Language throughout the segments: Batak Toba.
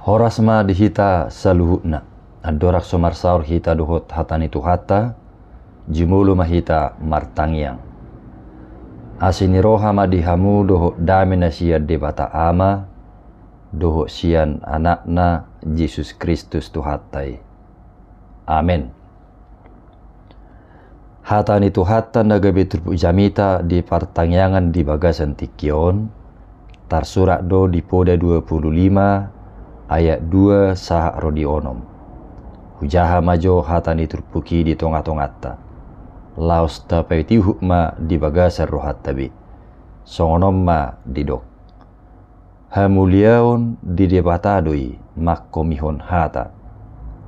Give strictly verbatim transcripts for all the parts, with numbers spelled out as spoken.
Horas ma di hita saluhutna. Andorang so marsaor hita dohot hata ni Tuhanta, jumolo ma hita martangiang. Asi ni roha ma di hamu dohot dame na sian Debata Ama, dohot sian Anakna Jesus Kristus Tuhanta i. Amen. Hata ni Tuhanta na gabe turpuk jamita di partangiangan di bagasan tingki on, tarsurat do di Poda dua pulu lima ayat dua sahat ro di onom. Hujaha ma jo hata ni turpuk i di tonga-tonganta, laos tapaihut-ihut ma di bagasan rohanta be. Songon on ma didok. Hamuliaon di Debata do i mangkomihon hata.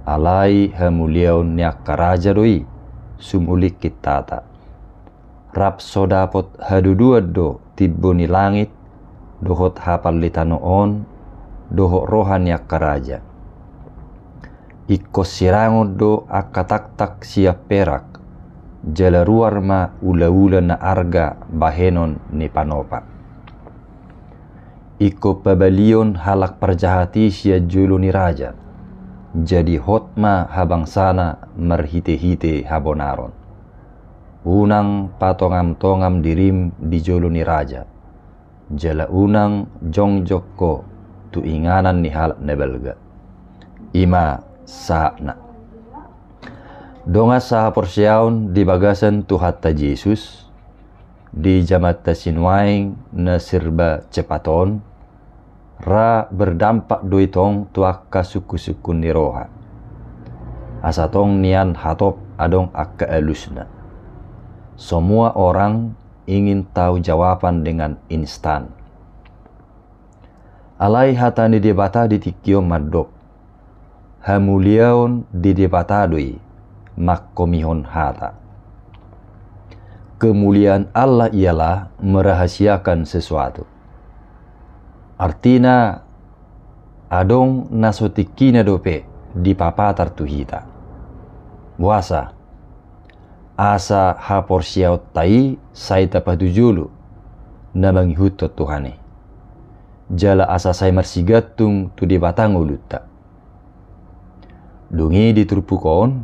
Alai hamuliaon ni angka raja do i sumulingkit hata. Rap so dapot haduduan do timbo ni langit dohot hapal ni tano on, dohot roha ni angka raja. Ingkon sirangon do angka taktak sian perak, jala ruar ma ula-ula na arga bahenon ni panopa. Ingkon pabalion halak parjahat i sian jolo ni raja, jadi hot ma habangsana marhite-hite habonaron. Unang patongam-tongam dirim di jolo ni raja, jala unang jongjong ho tu inganan ni halak na balga. I ma sahatna. Dongan sahaporseaon di bagasan Tuhanta Jesus, di jamanta sinuaeng na serba cepat on, ra berdampak do i tong tu angka sungkun-sungkun ni roha. Asa tong nian hatop adong angka alusna. Semua orang ingin tahu jawaban dengan instan. Alai hata ni Debata di tingki on mandok. Hamuliaon di Debata do i mangkomihon hata. Kemuliaan Allah ialah merahasiakan sesuatu. Artina, adong na so tingkina dope dipapatar tu hita. Boasa? Asa haporseaonta i sai tapatujolo na mangihuthon Tuhan i. Jala asa sai marsigantung tu Debata ngolunta. Dung i di turpuk on,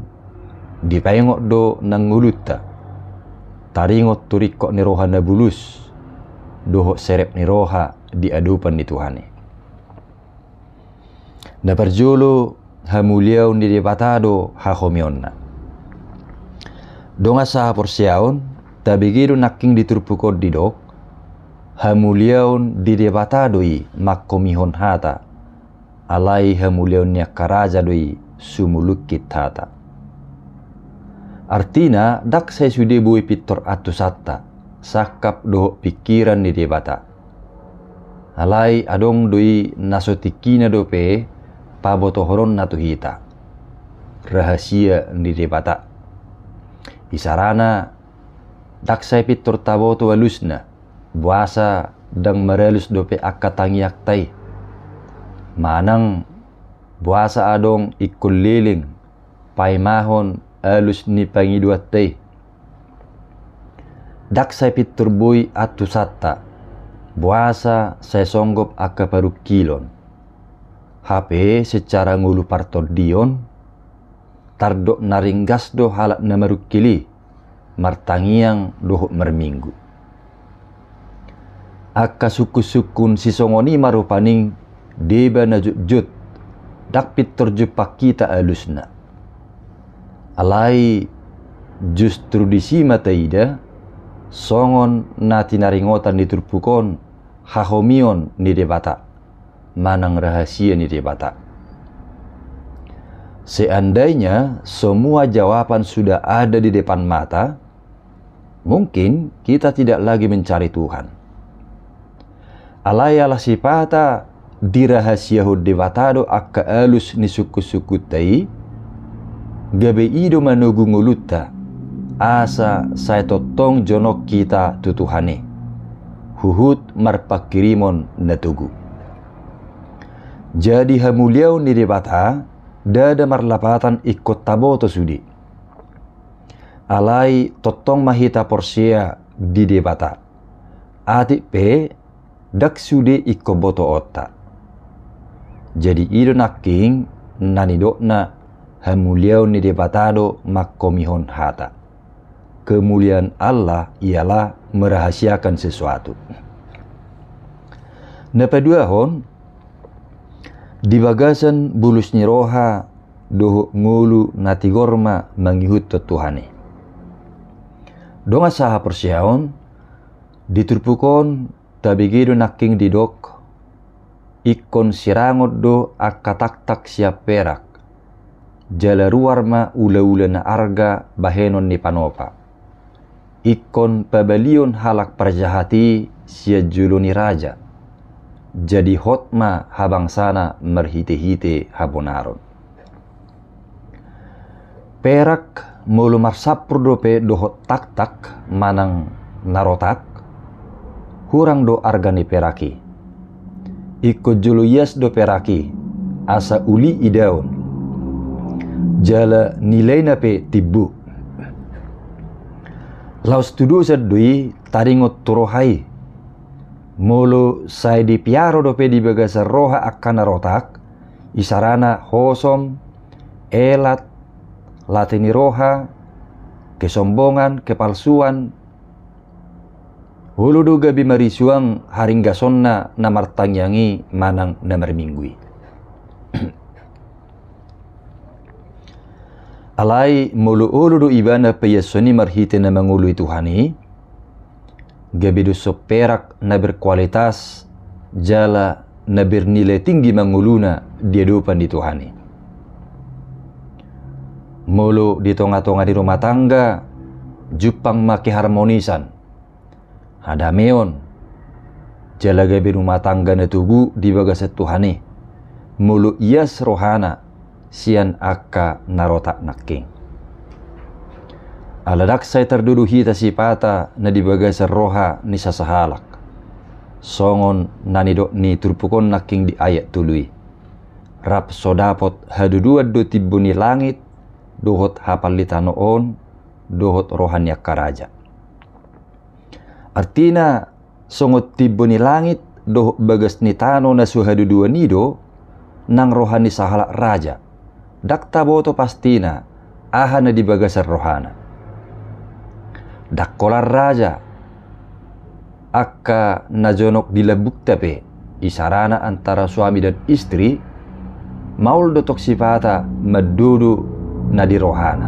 dipaingot do nang ngolunta taringot tu ringkot ni roha na bulus dohot serep ni roha di adopan ni Tuhan i. Na parjolo, hamuliaon ni Debata do hahomionna. Dongan sahaporseaon, tabege do nangkin di turpuk on didok, hamuliaon di Debata do i mangkomihon hata, alai hamuliaon ni angka raja do i sumulingkit hata. Artina, ndang sai sude boi pintor antusanta, sangkap dohot pingkiran ni Debata. Alai adong do i na so tingkina dope pabotohononna tu hita. Rahasia ni Debata. Isarana, ndang sai pintor taboto alusna, boasa ndang maralus dope angka tangiangta i. Manang, boasa adong ingkon leleng paimahon alus ni pangidoanta i. Ndang sai pintor boi antusanta, boasa sai songgop angka parungkilon. Hape secara ngolu partondion, tardok na ringgas do halak na marungkil i, martangiang dohot marminggu. Angka sungkun-sungkun sisongon i ma rupani deba na jotjot, ndang pintor jumpang hita alusna. Alai justru disi ma taida, songon na tinaringotan ni turpuk on, hahomion ni Debata, manang rahasia ni Debata. Seandainya semua jawaban sudah ada di depan mata, mungkin kita tidak lagi mencari Tuhan. Alai ala sipata dirahasiahon Debata do angka alus ni sungkun-sungkunta i, gabe i do manogu ngolunta, asa sai tongtong jonok hita tu Tuhan i, huhut marpanghirimon na togu. Jadi hamuliaon ni Debata, ndada marlapatan ingkon taboto sude. Alai tongtong ma hita porsea di Debata. Atik pe, ndang sude ingkon botoonta. Jadi i do nangkin na nidokna, hamuliaon ni Debata do mangkomihon hata. Kemuliaan Allah ialah merahasiakan sesuatu. Na paduahon, di bagasan bulus ni roha dohot ngolu na tigor ma mangihuthon Tuhan i. Dongan sahaporseaon, di turpuk on tabege do nangkin didok, ingkon sirangon do angka taktak sian perak, jala ruar ma ulaula na arga bahenon ni panopa. Ingkon pabalion halak parjahat i sian jolo ni raja, jadi hot ma habangsana marhitehite habonaron. Perak molo marsampur dope dohot taktak manang na rotak, hurang do arga ni perak i. Ingkon jolo ias do perak i, asa uli idaon, jala nilaina pe timbo. Laos tudosan do i taringot tu roha i. Molo sai dipiaro dope di bagasan roha angka na rotak, isarana hosom, elat, late ni roha, kesombongan, kepalsuan, olo do gabe marisuang haringgasonna na martangiang i manang na marminggu i. Alai molo olo do ibana paiason i marhite na mangoloi Tuhan i, gabe do son perak na berkualitas jala na bernilai tinggi ma ngoluna di adopan ni Tuhan i. Molo di tongatonga ni rumah tangga, jumpang ma keharmonisan, hadameon, jala gabe rumah tangga na togu di bagasan Tuhan i, molo ias rohana sian angka na rotak nangkin. Ala ndang sai tardodo hita sipata na di bagasan roha ni sasahalak, songon na nidok ni turpuk on nangkin di ayat tolu i. Rap so dapot hadodoan do timbo ni langit dohot hapal ni tano on dohot roha ni angka raja. Artina, songon timbo ni langit dohot bagas ni tano na so hadodoan i do nang roha ni sahalak raja. Ndang taboto pastina aha na di bagasan rohana. Ndang holan raja, angka na jonok di lambungta pe, isarana antara suami dan istri, maol do tong sipata mandodo na di rohana.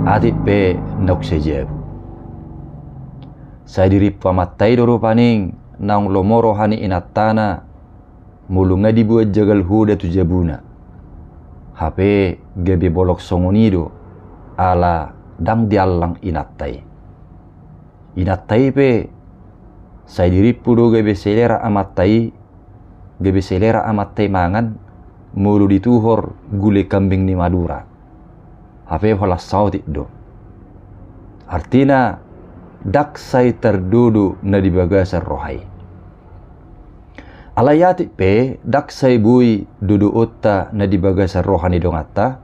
Atik pe naung sai jabu. Sai dirimpu amanta i do rupani naung lomo roha ni inantana, molo nga dibuat jagal hoda tu jabuna. Hape gabe bolok songon i do, ala ndang diallang inanta i. Inanta i pe sai dirimpu do gabe selera amanta i, gabe selera amanta i mangan, molo dituhor gulai kambing ni Madura. Hape holan saotik do. Artina, ndang sai tardodo na di bagasan roha i. Alai atik pe ndang sai boi dodoonta na di bagasan roha ni donganta,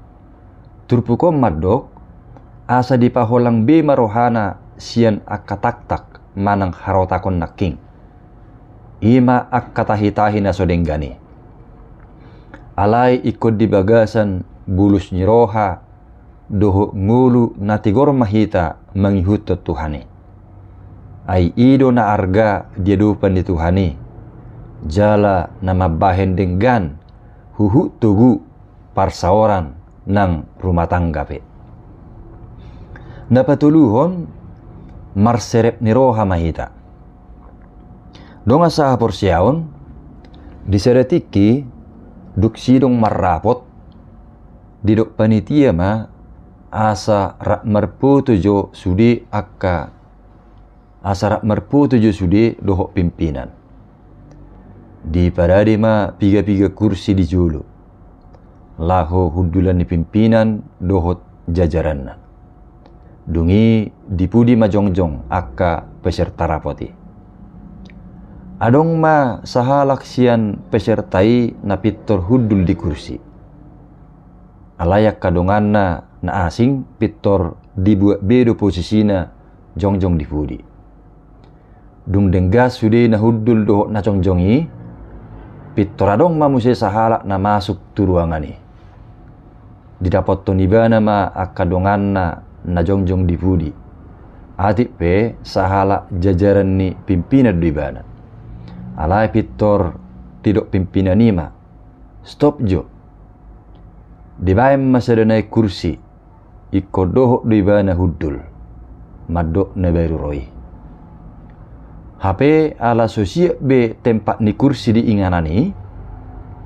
turpuk on mandok, asa dipaholang be ma rohana sian angka taktak manang harotakon nangkin. I ma angka tahitahi na so denggan i. Alai ingkon di bagasan bulus ni roha dohot ngolu na tigor ma hita mangihuthon Tuhan i. Ai i do na arga di adopan ni Tuhan i, jala na mambahen denggan huhut togu parsaoran nang rumah tangga pe. Na patoluhon, marserep ni roha ma hita. Dongan sahaporseaon, di sada tingki dung sidong marrapot, didok panitia ma asa rap marpoto jo sude angka, asa rap marpoto jo sude dohot pimpinan. Diparade ma pigapiga kursi di jolo, laho hundulan ni pimpinan dohot jajaranna. Dung i di pudi ma jongjong angka peserta rapot i. Adong ma sahalak sian peserta i na pintor hundul di kursi. Alai angka donganna na asing pintor dibuat be do posisina jongjong di pudi. Dung denggan sude na hundul dohot na jongjong i, Pintor adong ma muse sahalak na masuk tu ruangan i. Didapothon ibana ma angka donganna na jongjong di pudi. Atik pe sahalak jajaran ni pimpinan do ibana. Alai pintor didok pimpinan i ma, "Stop jo!" Dibaen ma sada nai kursi, ingkon dohot do ibana hundul, mandok na baru ro i. Hape ala so siap be tempat ni kursi di inganan i,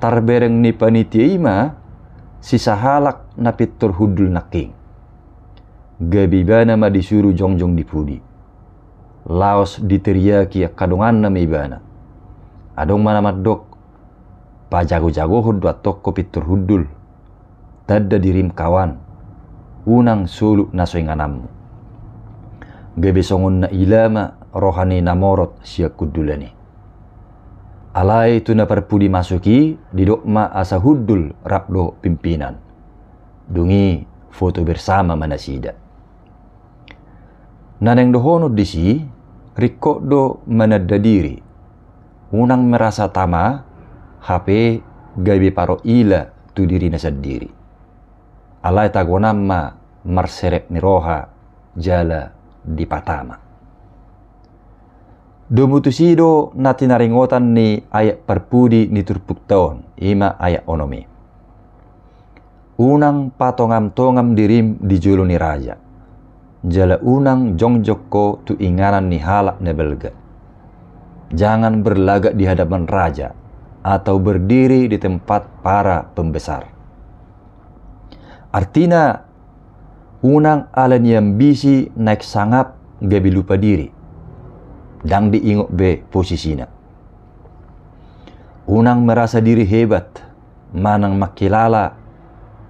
tarbereng ni panitia i ma si sahalak na pintor hundul nangkin. Gabe ibana ma disuru jongjong di pudi. Laos diteriaki angka donganna ma ibana. Adong ma na mandok, "Pajagojagohon do antong ho pintor hundul. Tanda dirim kawan, unang soluk na so ingananmu." Gabe songon na ila ma roha ni na morot sian hundulan i. Alai tu na parpudi masuk i didok ma asa hundul rap dohot pimpinan. Dung i foto bersama ma nasida. Na naeng dohonon disi, ringkot do mananda diri. Unang merasa tama, hape gabe paro ila tu dirina sandiri. Alai tagonan ma marserep ni roha jala dipatama. Domu tusi do na tinaringotan ni ayat parpudi ni turpukta on, i ma ayat onom i. Unang patongamtongam dirim di jolo ni raja. Jala unang jongjong ho tu inganan ni halak na balga. Jangan berlagak di hadapan raja, atau berdiri di tempat para pembesar. Artina, unang ala ni ambisi naeng sangap gabe lupa diri. Ndang diingot be posisina. Unang merasa diri hebat, manang mangkilala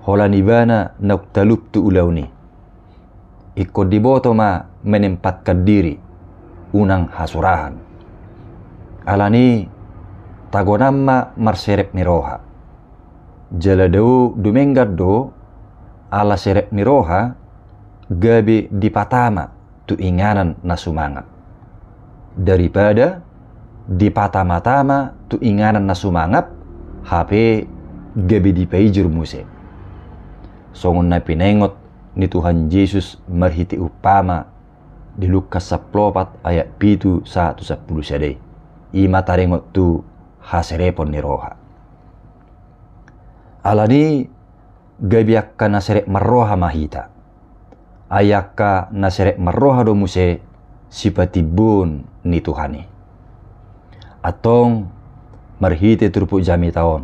holan ibana naung talup tu ulaon i. Ingkon diboto ma menempatkan diri, unang hasurahan. Alani, tagonan ma marserep ni roha. Jala dao dumenggan do, ala serep ni roha, gabe dipatama tu inganan na sumangap. Daripada dipatamatama tu inganan na sumangap, hape gabe dipaijur muse. Songon na pinaingot ni Tuhan Jesus marhite umpama di Lukas sampulu opat ayat pitu sahat tu sampulu sada i. I ma taringot tu haserepon ni roha. Alani, gabe angka na serep marroha ma hita. Ai angka na serep marroha do muse sipatimboon ni Tuhan i. Antong, marhite turpuk jamita on,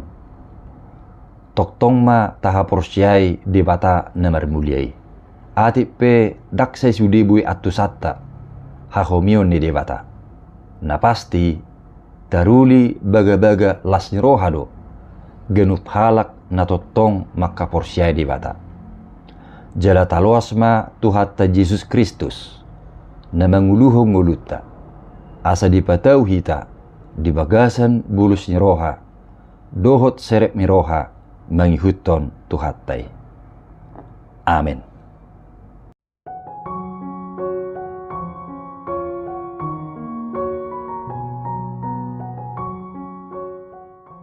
tongtong ma tahaporseai Debata na marmulia i. Atik pe ndang sai sude boi antusanta hahomion ni Debata. Na pasti, taruli bagabaga las ni roha do ganup halak na tongtong mangkaporseai Debata. Jala taloas ma Tuhanta Jesus Kristus, na manguluhon ngolunta, asa dipatau hita di bagasan bulus ni roha dohot serep ni roha mangihuthon Tuhanta i. Amen.